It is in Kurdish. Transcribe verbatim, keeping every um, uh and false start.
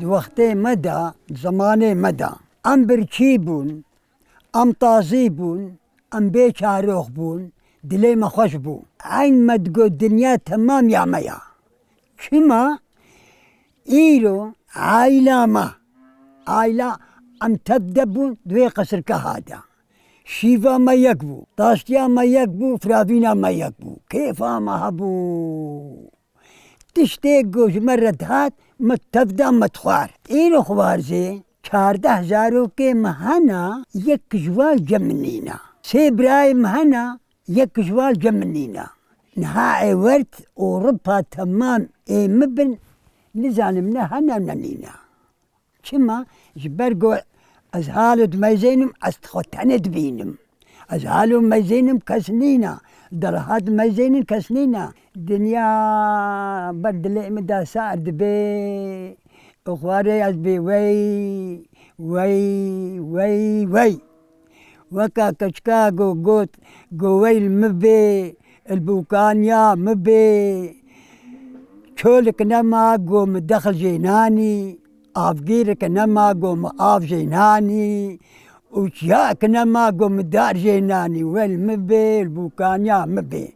Di wextê me de, di zemanê me de, em birçî bûn, em tazî bûn, em bê çarox bûn, dilê me xweş bû. Eyn me digot dinya temam ya me ya. Çima? Îro aîla me, aîla em tev de bûn di wê qesirgeha de. Şîva me yek bû, taştiya me yek bû, firavîna me yek bû. Kêfa me hebû. Tiştê ku ji me re dihat, me tev da me dixwar. Îro xwarzê çardeh zarokê me hene, yek ji wan cem min nîne. Sê birayê me hene, yek ji wan cem min nîne. Niha ê wert Ewropa temam ê min bin, nizanim ne hene ne nîne. Çima? Ji ber ku ez halo dimeyzênim, ez xwe tenê dibînim. Ez halo meyzênim, kes nîne. Derahat meyzênin, kes nîne. Dinya ber dilê min de sar dibe. Û xwarê ez bê wey, wey, wey, wey. Weka keçika ku got, ku wey li min bê, li bûkaniya min bê. Çolik nema ku min dexil jê nanî, avgîrik nema ku min av jê nanî û çiyayek nema ku min dar jê nanî, wey li min bê, li bûkaniya min bê.